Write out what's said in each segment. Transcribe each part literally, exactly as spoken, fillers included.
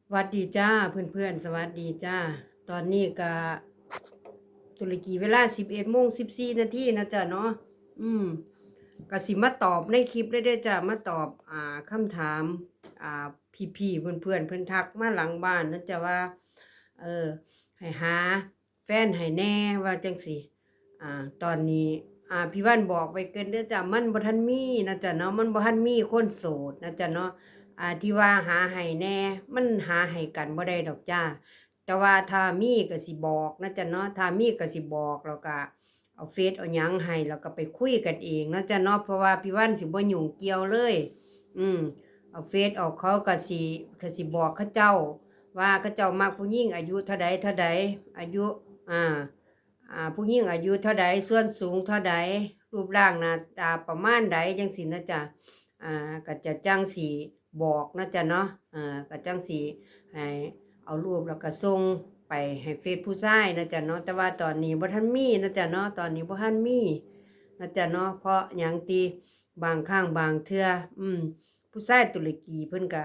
สวัสดีจ้าเพื่อนๆ สวัสดีจ้า ตอนนี้ก็ตุรกีเวลาสิบเอ็ดโมงสิบสี่นาทีนะจ๊ะเนาะ อืม ก็สิมาตอบในคลิปเลยเด้อจ้ะ มาตอบ อ่า คำถาม อ่า พี่ๆ เพื่อนๆ เพิ่นทักมาหลังบ้านนะจ๊ะว่า เออ ให้หาแฟนให้แหน่ว่าจั่งซี้ อ่า ตอนนี้ อ่า พี่วันบอกไว้เกินเด้อจ้ะ มันบ่ทันมีนะจ๊ะเนาะ มันบ่ทันมีคนโสดนะจ๊ะเนาะ อ่า ที่ว่าหาให้แหน่ มันหาให้กันบ่ได้ดอกจ้า แต่ว่าถ้ามีก็สิบอกนะจ๊ะเนาะ ถ้ามีก็สิบอก แล้วก็เอาเฟซเอาหยังให้ แล้วก็ไปคุยกันเองนะจ๊ะเนาะ เพราะว่าพี่วันสิบ่ยุ่งเกี่ยวเลย อืม เอาเฟซออก เขาก็สิ ก็สิบอกเขาเจ้า ว่าเขาเจ้ามักผู้หญิงอายุเท่าใดเท่าใด อายุ อ่า อ่า ผู้หญิงอายุเท่าใด ส่วนสูงเท่าใด รูปร่างหน้าตาประมาณใดจั่งซี้นะจ๊ะ อ่า ก็จะจั่งสิบอกนะจ๊ะเนาะ อ่า ก็จั่งสิให้เอารูปแล้วก็ส่งไปให้เฟซผู้ชายนะจ๊ะเนาะ แต่ว่าตอนนี้บ่ทันมีนะจ๊ะเนาะ ตอนนี้บ่ทันมีนะจ๊ะเนาะ เพราะหยังติ บางครั้งบางเทื่อ อืม ผู้ชายตุรกีเพิ่นก็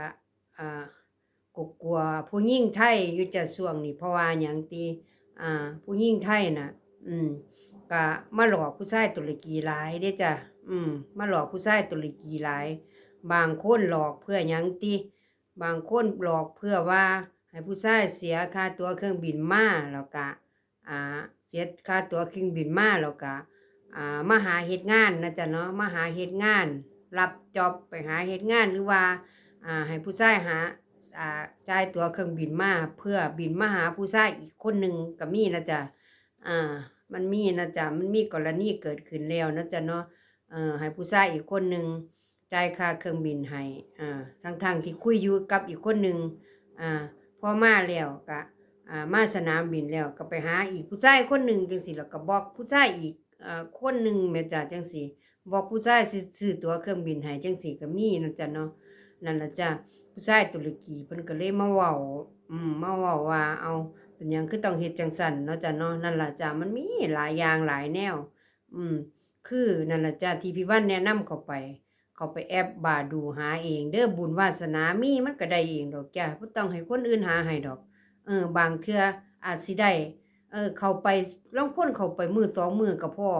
อ่า ก็กลัวผู้หญิงไทยอยู่จ้ะช่วงนี้ เพราะว่าหยังติ อ่า ผู้หญิงไทยน่ะ อืม ก็มาหลอกผู้ชายตุรกีหลายเด้จ้ะ อืม มาหลอกผู้ชายตุรกีหลาย บางคนหลอกเพื่อหยังติ บางคนหลอกเพื่อว่าให้ผู้ชายเสียค่าตั๋วเครื่องบินมา แล้วก็ อ่า เสียค่าตั๋วเครื่องบินมา แล้วก็ อ่า มาหาเฮ็ดงานนะจ๊ะเนาะ มาหาเฮ็ดงาน รับจ็อบไปหาเฮ็ดงาน หรือว่า อ่า ให้ผู้ชายหา อ่า จ่ายตั๋วเครื่องบินมา เพื่อบินมาหาผู้ชายอีกคนหนึ่งก็มีนะจ๊ะ อ่า มันมีนะจ๊ะ มันมีกรณีเกิดขึ้นแล้วนะจ๊ะเนาะ เอ่อ ให้ผู้ชายอีกคนหนึ่งจ่ายค่าเครื่องบินให้ อ่า ทั้งๆที่คุยอยู่กับอีกคนหนึ่ง อ่า พอมาแล้วก็ อ่า มาสนามบินแล้วก็ไปหาอีกผู้ชายคนหนึ่งจั่งซี้ แล้วก็บอกผู้ชายอีก เอ่อ คนหนึ่งแหมจ้ะ จั่งซี้ บอกผู้ชายซื้อ ซื้อตั๋วเครื่องบินให้จั่งซี้ก็มีนะจ๊ะเนาะ นั่นล่ะจ้ะ ผู้ชายตุรกีเพิ่นก็เลยมาเว้า อืม มาเว้าว่า เอ้า เป็นหยังคือต้องเฮ็ดจั่งซั้นเนาะจ๊ะเนาะ นั่นล่ะจ้ะ มันมีหลายอย่างหลายแนว อืม คือนั่นล่ะจ้ะ ที่พี่วันแนะนำเข้าไป เข้าไปแอปบาดูหาเองเด้อ บุญวาสนามีมันก็ได้เองดอกจ้ะ บ่ต้องให้คนอื่นหาให้ดอก เออ บางเทื่ออาจสิได้ เออ เข้าไป ลางคนเข้าไปมื้อสองมื้อก็พ้อ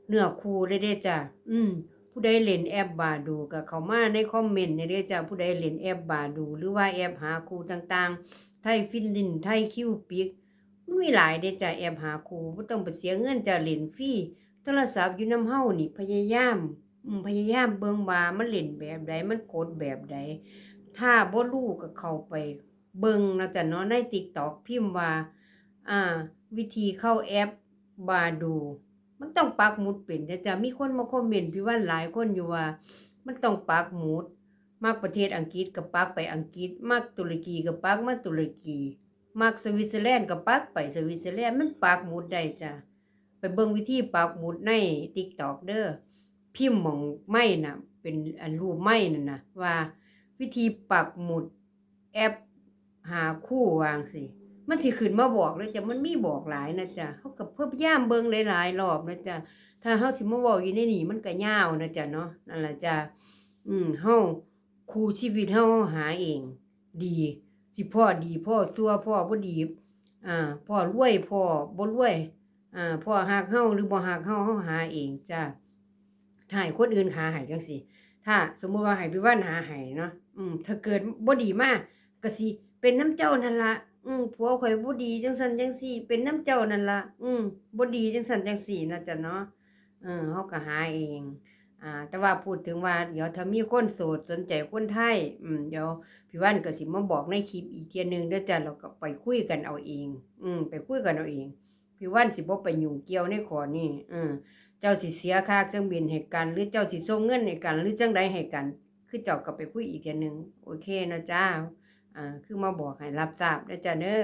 เนื้อคู่เลยเด้จ้ะ อืม ผู้ใดเล่นแอปบาดูก็เข้ามาในคอมเมนต์แหน่เด้อจ้ะ ผู้ใดเล่นแอปบาดู หรือว่าแอปหาคู่ต่างๆ ไทยฟินลิน ไทยคิวปิด มันมีหลายเด้จ้ะ แอปหาคู่ บ่ต้องไปเสียเงินจ้ะ เล่นฟรี โทรศัพท์อยู่นำเฮานี่ พยายาม อืม พยายามเบิ่งว่ามันเล่นแบบใด มันกดแบบใด ถ้าบ่รู้ก็เข้าไปเบิ่งเนาะจ้ะเนาะ ใน TikTok พิมพ์ว่า อ่า วิธีเข้าแอปบาดู มันต้องปักหมุดเป็นเด้อจ้ะ มีคนมาคอมเมนต์พี่วันหลายคนอยู่ว่า มันต้องปักหมุด มักประเทศอังกฤษก็ปักไปอังกฤษ มักตุรกีก็ปักมาตุรกี มักสวิตเซอร์แลนด์ก็ปักไปสวิตเซอร์แลนด์ มันปักหมุดได้จ้ะ ไปเบิ่งวิธีปักหมุดใน TikTok เด้อ พิมพ์หม่องไม้น่ะ เป็นอันรูปไม้นั่นน่ะ ว่าวิธีปักหมุดแอปหาคู่ว่าจั่งซี้ มันสิขึ้นมาบอกเลยจ้ะ มันมีบอกหลายนะจ๊ะ เฮาก็พยายามเบิ่งหลายๆรอบนะจ๊ะ ถ้าเฮาสิมาเว้าอยู่ในนี้มันก็ยาวนะจ๊ะเนาะ นั่นล่ะจ้ะ อืม เฮา คู่ชีวิตเฮาหาเอง ดี สิพ้อดีพ้อชั่ว พ้อบ่ดี อ่า พ้อรวยพ้อบ่รวย อ่า พ้อฮักเฮาหรือบ่ฮักเฮา เฮาหาเองจ้า ถ้าให้คนอื่นหาให้จั่งซี้ ถ้าสมมุติว่าให้พี่วันหาให้เนาะ อืม ถ้าเกิดบ่ดีมา ก็สิเป็นนำเจ้านั่นล่ะ อืม ผัวข้อยบ่ดีจั่งซั้นจั่งซี้ เป็นนำเจ้านั่นล่ะ อืม บ่ดีจั่งซั้นจั่งซี้นะจ๊ะเนาะ เออ เฮาก็หาเอง อ่า แต่ว่าพูดถึงว่า เดี๋ยวถ้ามีคนโสดสนใจคนไทย อืม เดี๋ยวพี่วันก็สิมาบอกในคลิปอีกเทื่อหนึ่งเด้อจ้ะ แล้วก็ไปคุยกันเอาเอง อืม ไปคุยกันเอาเอง พี่วันสิบ่ไปยุ่งเกี่ยวในข้อนี้ เออ เจ้าสิเสียค่าเครื่องบินให้กัน หรือเจ้าสิส่งเงินให้กัน หรือจั่งใดให้กัน คือเจ้าก็ไปคุยอีกเทื่อหนึ่ง โอเคนะจ้า อ่า คือมาบอกให้รับทราบเด้อจ้ะเด้อ